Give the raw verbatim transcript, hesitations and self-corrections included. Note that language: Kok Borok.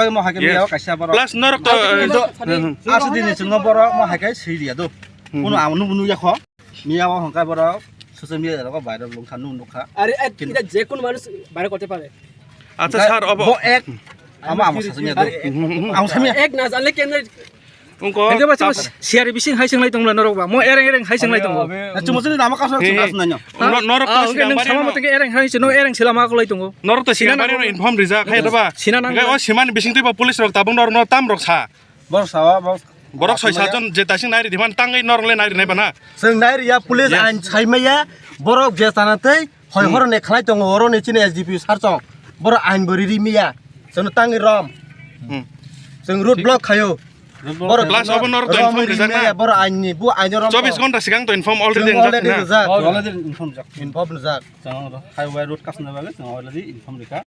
bagwi mo hai khe miya o kaisa borok. Plus norok to, Aro eh, kisa, hmm, hmm. Aswk din ni chwngno borok mo hai khe swi riya do. Hmm, hmm. Kuno ang nuk nuk ya kho. Miya o hwnkhai borok social media rogo viral wng kha, nuk nuk kha. আরে, এ, এটা যে কোনো মানুষ বাইরে করতে পারে। আচ্ছা, sir, of- Mo ek, ama, ama sa samiya do. Ang samiya. এক না জানলে কেমনে? Wngkha, hingke ba chwng tap- siyari bising hai swnglai tongla norok ba. Mo ereng ereng hai swnglai tongo. Chwng chwng nama kasar chwng kasna nyo. No-, norok to siyang bari no. Hingke nwng sama motong ereng hai swngo, ereng sila ma kolai tongo. Norok to siyang bari no inform rijak hai da ba. Sina nang. Hingke o simani bising twi ba police rok tabung norok no tam rok sa. Borok sawa, borok. Borok soi sajon je tasing nai ri diman tangwi norok le nai ri nai bana. Chwng nai ri ya police ain sai maya, borok je tana tei hoi horo ne khlai tongo, oro ne chini S D P sar chong. Borok ain bo ri ri miya. Chwng tangwi rom. Hmm. Chwng road block khayo. Borok plus obo norok to inform rijak na. Borok ain ni bu ain rom. Chobis ghonta sigang to inform already rijak na. Already inform jak. Inform jak. Chwng highway road kasna bagwi chwng already inform rikha.